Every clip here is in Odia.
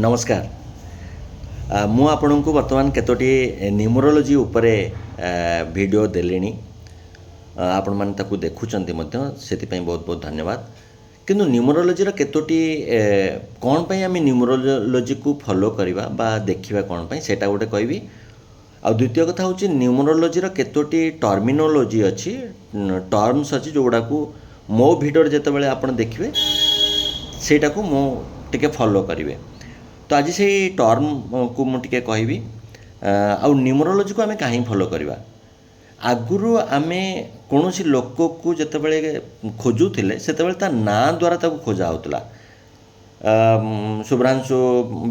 ନମସ୍କାର। ମୁଁ ଆପଣଙ୍କୁ ବର୍ତ୍ତମାନ କେତୋଟି ନ୍ୟୁମରୋଲୋଜି ଉପରେ ଭିଡ଼ିଓ ଦେଲିଣି। ଆପଣମାନେ ତାକୁ ଦେଖୁଛନ୍ତି ମଧ୍ୟ, ସେଥିପାଇଁ ବହୁତ ବହୁତ ଧନ୍ୟବାଦ। କିନ୍ତୁ ନ୍ୟୁମରୋଲୋଜିର କେତୋଟି କ'ଣ ପାଇଁ ଆମେ ନ୍ୟୁମରୋଲୋଜିକୁ ଫଲୋ କରିବା ବା ଦେଖିବା କ'ଣ ପାଇଁ, ସେଇଟା ଗୋଟେ କହିବି। ଆଉ ଦ୍ୱିତୀୟ କଥା ହେଉଛି, ନ୍ୟୁମରୋଲୋଜିର କେତୋଟି ଟର୍ମିନୋଲୋଜି ଅଛି, ଟର୍ମସ୍ ଅଛି, ଯେଉଁଗୁଡ଼ାକୁ ମୋ ଭିଡ଼ିଓରେ ଯେତେବେଳେ ଆପଣ ଦେଖିବେ, ସେଇଟାକୁ ମୁଁ ଟିକେ ଫଲୋ କରିବେ। ତ ଆଜି ସେଇ ଟର୍ମକୁ ମୁଁ ଟିକେ କହିବି ଆଉ ନ୍ୟୁମରୋଲୋଜିକୁ ଆମେ କାହିଁକି ଫଲୋ କରିବା। ଆଗରୁ ଆମେ କୌଣସି ଲୋକକୁ ଯେତେବେଳେ ଖୋଜୁଥିଲେ, ସେତେବେଳେ ତା ନାଁ ଦ୍ୱାରା ତାକୁ ଖୋଜା ହେଉଥିଲା। ଶୁଭ୍ରାଂଶୁ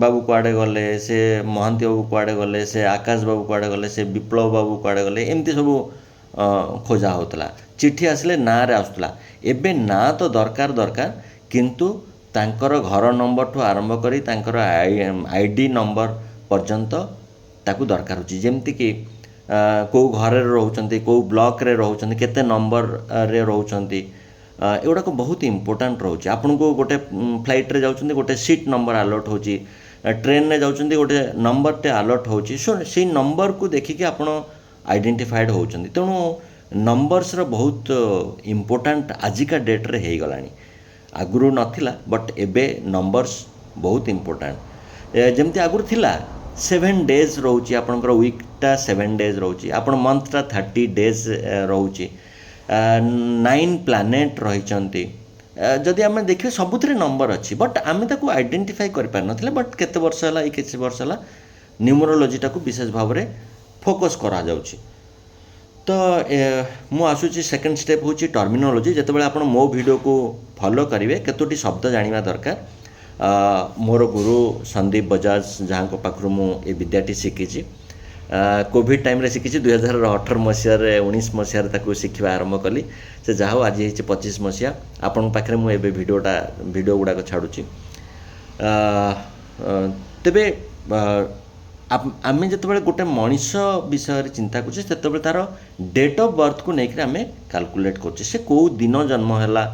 ବାବୁ କୁଆଡ଼େ ଗଲେ, ସେ ମହାନ୍ତି ବାବୁ କୁଆଡ଼େ ଗଲେ, ସେ ଆକାଶ ବାବୁ କୁଆଡ଼େ ଗଲେ, ସେ ବିପ୍ଳବ ବାବୁ କୁଆଡ଼େ ଗଲେ, ଏମିତି ସବୁ ଖୋଜା ହେଉଥିଲା। ଚିଠି ଆସିଲେ ନାଁରେ ଆସୁଥିଲା। ଏବେ ନାଁ ତ ଦରକାର ଦରକାର, କିନ୍ତୁ ତାଙ୍କର ଘର ନମ୍ବରଠୁ ଆରମ୍ଭ କରି ତାଙ୍କର ଆଇଡି ନମ୍ବର ପର୍ଯ୍ୟନ୍ତ ତାକୁ ଦରକାର ହେଉଛି। ଯେମିତିକି କେଉଁ ଘରରେ ରହୁଛନ୍ତି, କେଉଁ ବ୍ଲକରେ ରହୁଛନ୍ତି, କେତେ ନମ୍ବରରେ ରହୁଛନ୍ତି, ଏଗୁଡ଼ାକ ବହୁତ ଇମ୍ପୋର୍ଟାଣ୍ଟ ରହୁଛି। ଆପଣଙ୍କୁ ଗୋଟେ ଫ୍ଲାଇଟ୍ରେ ଯାଉଛନ୍ତି, ଗୋଟେ ସିଟ୍ ନମ୍ବର ଆଲଟ୍ ହେଉଛି। ଟ୍ରେନରେ ଯାଉଛନ୍ତି, ଗୋଟେ ନମ୍ବରଟେ ଆଲଟ୍ ହେଉଛି। ସୋ ସେଇ ନମ୍ବରକୁ ଦେଖିକି ଆପଣ ଆଇଡେଣ୍ଟିଫାଏଡ଼୍ ହେଉଛନ୍ତି। ତେଣୁ ନମ୍ବର୍ସର ବହୁତ ଇମ୍ପୋର୍ଟାଣ୍ଟ ଆଜିକା ଡେଟ୍ରେ ହେଇଗଲାଣି। ଆଗରୁ ନଥିଲା, ବଟ୍ ଏବେ ନମ୍ବର୍ସ ବହୁତ ଇମ୍ପୋର୍ଟାଣ୍ଟ। ଯେମିତି ଆଗରୁ ଥିଲା, 7 ଡେଜ୍ ରହୁଛି ଆପଣଙ୍କର, ୱିକ୍ଟା 7 ଡେଜ୍ ରହୁଛି, ଆପଣ ମନ୍ଥଟା 30 ଡେଜ୍ ରହୁଛି, 9 ପ୍ଲାନେଟ୍ ରହିଛନ୍ତି। ଯଦି ଆମେ ଦେଖିବା, ସବୁଥିରେ ନମ୍ବର ଅଛି, ବଟ୍ ଆମେ ତାକୁ ଆଇଡେଣ୍ଟିଫାଇ କରିପାରିନଥିଲେ। ବଟ୍ କେତେ ବର୍ଷ ହେଲା, ଏଇ କିଛି ବର୍ଷ ହେଲା ନ୍ୟୁମରୋଲୋଜିଟାକୁ ବିଶେଷ ଭାବରେ ଫୋକସ୍ କରାଯାଉଛି। ତ ମୁଁ ଆସୁଛି, ସେକେଣ୍ଡ ଷ୍ଟେପ୍ ହେଉଛି ଟର୍ମିନୋଲୋଜି। ଯେତେବେଳେ ଆପଣ ମୋ ଭିଡ଼ିଓକୁ ଫଲୋ କରିବେ, କେତୋଟି ଶବ୍ଦ ଜାଣିବା ଦରକାର। ମୋର ଗୁରୁ ସନ୍ଦୀପ ବଜାଜ, ଯାହାଙ୍କ ପାଖରୁ ମୁଁ ଏ ବିଦ୍ୟାଟି ଶିଖିଛି, କୋଭିଡ଼ ଟାଇମ୍ରେ ଶିଖିଛି। 2018 ମସିହାରେ, 19 ମସିହାରେ ତାକୁ ଶିଖିବା ଆରମ୍ଭ କଲି। ସେ ଯାହା ହଉ, ଆଜି ହେଇଛି 25 ମସିହା। ଆପଣଙ୍କ ପାଖରେ ମୁଁ ଏବେ ଭିଡ଼ିଓ ଗୁଡ଼ାକ ଛାଡ଼ୁଛି। ତେବେ ଆମେ ଯେତେବେଳେ ଗୋଟେ ମଣିଷ ବିଷୟରେ ଚିନ୍ତା କରୁଛେ, ସେତେବେଳେ ତା'ର ଡେଟ୍ ଅଫ୍ ବର୍ଥକୁ ନେଇକରି ଆମେ କାଲକୁଲେଟ୍ କରୁଛେ, ସେ କେଉଁ ଦିନ ଜନ୍ମ ହେଲା,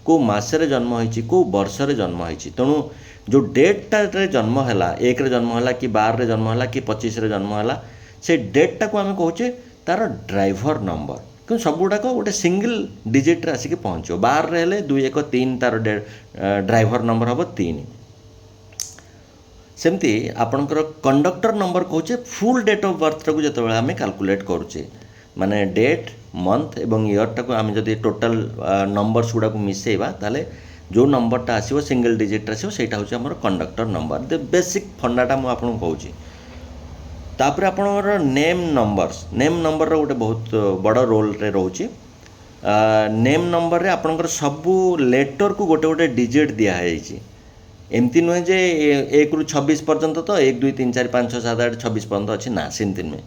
କେଉଁ ମାସରେ ଜନ୍ମ ହେଇଛି, କେଉଁ ବର୍ଷରେ ଜନ୍ମ ହେଇଛି। ତେଣୁ ଯେଉଁ ଡେଟ୍ଟାରେ ଜନ୍ମ ହେଲା, 1ରେ ଜନ୍ମ ହେଲା କି 12ରେ ଜନ୍ମ ହେଲା କି 25ରେ ଜନ୍ମ ହେଲା, ସେ ଡେଟ୍ଟାକୁ ଆମେ କହୁଛେ ତା'ର ଡ୍ରାଇଭର ନମ୍ବର। କିନ୍ତୁ ସବୁଗୁଡ଼ାକ ଗୋଟେ ସିଙ୍ଗଲ ଡିଜିଟ୍ରେ ଆସିକି ପହଞ୍ଚିବ। 12ରେ ହେଲେ 2, 1, 3, ତା'ର ଡ୍ରାଇଭର ନମ୍ବର ହେବ 3। ସେମିତି ଆପଣଙ୍କର କଣ୍ଡକ୍ଟର ନମ୍ବର କହୁଛେ ଫୁଲ୍ ଡେଟ୍ ଅଫ୍ ବର୍ଥଟାକୁ ଯେତେବେଳେ ଆମେ କାଲକୁଲେଟ୍ କରୁଛେ, ମାନେ ଡେଟ୍, ମନ୍ଥ ଏବଂ ଇୟର୍ଟାକୁ ଆମେ ଯଦି ଟୋଟାଲ୍ ନମ୍ବର୍ସ ଗୁଡ଼ାକୁ ମିଶାଇବା, ତାହେଲେ ଯେଉଁ ନମ୍ବରଟା ଆସିବ, ସିଙ୍ଗଲ ଡିଜିଟ୍ରେ ଆସିବ, ସେଇଟା ହେଉଛି ଆମର କଣ୍ଡକ୍ଟର ନମ୍ବର। ଦ ବେସିକ୍ ଫଣ୍ଡାଟା ମୁଁ ଆପଣଙ୍କୁ କହୁଛି। ତାପରେ ଆପଣଙ୍କର ନେମ୍ ନମ୍ବର୍ସ। ନେମ୍ ନମ୍ବରର ଗୋଟେ ବହୁତ ବଡ଼ ରୋଲ୍ରେ ରହୁଛି। ନେମ୍ ନମ୍ବରରେ ଆପଣଙ୍କର ସବୁ ଲେଟରକୁ ଗୋଟେ ଗୋଟେ ଡିଜିଟ୍ ଦିଆହେଇଛି। ଏମିତି ନୁହେଁ ଯେ 1ରୁ 26 ପର୍ଯ୍ୟନ୍ତ ତ 1, 2, 3, 4, 5, 6, 7, 8, 26 ପର୍ଯ୍ୟନ୍ତ ଅଛି ନା, ସେମିତି ନୁହେଁ।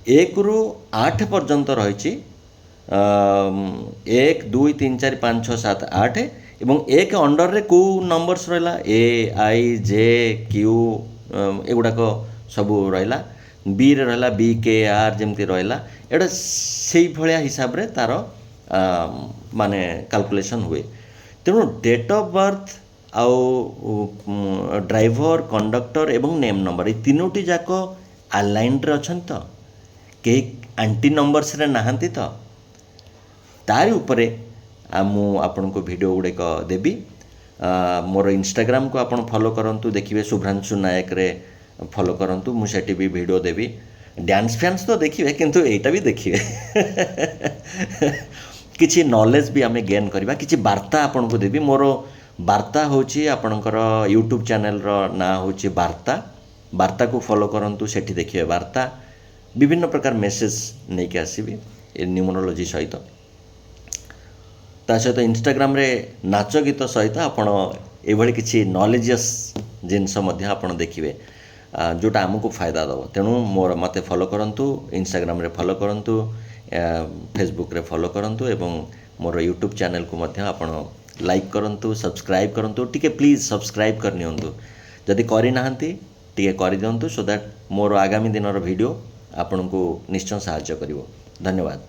1ରୁ 8 ପର୍ଯ୍ୟନ୍ତ ରହିଛି, 1, 2, 3, 4, 5, 6, 7, 8। ଏବଂ 1 ଅଣ୍ଡରରେ କେଉଁ ନମ୍ବର୍ସ ରହିଲା? ଏ, I, J, Q, ଏଗୁଡ଼ାକ ସବୁ ରହିଲା। ବିରେ ରହିଲା ବି, କେ, ଆର୍ ଯେମିତି ରହିଲା। ଏଇଟା ସେଇଭଳିଆ ହିସାବରେ ତା'ର ମାନେ କାଲକୁଲେସନ୍ ହୁଏ। ତେଣୁ ଡେଟ୍ ଅଫ୍ ବର୍ଥ ଆଉ ଡ୍ରାଇଭର, କଣ୍ଡକ୍ଟର ଏବଂ ନେମ୍ ନମ୍ବର, ଏଇ ତିନୋଟି ଯାକ ଆଲାଇନ୍ରେ ଅଛନ୍ତି ତ, କେହି ଆଣ୍ଟି ନମ୍ବର୍ସରେ ନାହାନ୍ତି ତ, ତାରି ଉପରେ ମୁଁ ଆପଣଙ୍କୁ ଭିଡ଼ିଓ ଗୁଡ଼ିକ ଦେବି। ମୋର ଇନଷ୍ଟାଗ୍ରାମକୁ ଆପଣ ଫଲୋ କରନ୍ତୁ, ଦେଖିବେ, ଶୁଭ୍ରାଂଶୁ ନାୟକରେ ଫଲୋ କରନ୍ତୁ। ମୁଁ ସେଠି ବି ଭିଡ଼ିଓ ଦେବି। ଡ୍ୟାନ୍ସ ଫ୍ୟାନ୍ସ ତ ଦେଖିବେ, କିନ୍ତୁ ଏଇଟା ବି ଦେଖିବେ। କିଛି ନଲେଜ୍ ବି ଆମେ ଗେନ୍ କରିବା। କିଛି ବାର୍ତ୍ତା ଆପଣଙ୍କୁ ଦେବି। ମୋର ବାର୍ତ୍ତା ହେଉଛି, ଆପଣଙ୍କର ୟୁଟ୍ୟୁବ୍ ଚ୍ୟାନେଲ୍ର ନାଁ ହେଉଛି ବାର୍ତ୍ତା। ବାର୍ତ୍ତାକୁ ଫଲୋ କରନ୍ତୁ, ସେଠି ଦେଖିବେ ବାର୍ତ୍ତା। ବିଭିନ୍ନ ପ୍ରକାର ମେସେଜ୍ ନେଇକି ଆସିବି ଏ ନ୍ୟୁମରୋଲୋଜି ସହିତ। ତା ସହିତ ଇନଷ୍ଟାଗ୍ରାମରେ ନାଚ ଗୀତ ସହିତ ଆପଣ ଏଭଳି କିଛି ନଲେଜିୟସ୍ ଜିନିଷ ମଧ୍ୟ ଆପଣ ଦେଖିବେ, ଯେଉଁଟା ଆମକୁ ଫାଇଦା ଦେବ। ତେଣୁ ମୋତେ ଫଲୋ କରନ୍ତୁ, ଇନଷ୍ଟାଗ୍ରାମରେ ଫଲୋ କରନ୍ତୁ, ଫେସବୁକ୍ରେ ଫଲୋ କରନ୍ତୁ ଏବଂ ମୋର ୟୁଟ୍ୟୁବ୍ ଚ୍ୟାନେଲ୍କୁ ମଧ୍ୟ ଆପଣ ଲାଇକ୍ କରନ୍ତୁ, ସବସ୍କ୍ରାଇବ୍ କରନ୍ତୁ। ଟିକେ ପ୍ଲିଜ୍ ସବସ୍କ୍ରାଇବ୍ କରିନିଅନ୍ତୁ। ଯଦି କରିନାହାନ୍ତି, ଟିକେ କରିଦିଅନ୍ତୁ, ସୋ that ମୋର ଆଗାମୀ ଦିନର ଭିଡ଼ିଓ ଆପଣଙ୍କୁ ନିଶ୍ଚୟ ସାହାଯ୍ୟ କରିବ। ଧନ୍ୟବାଦ।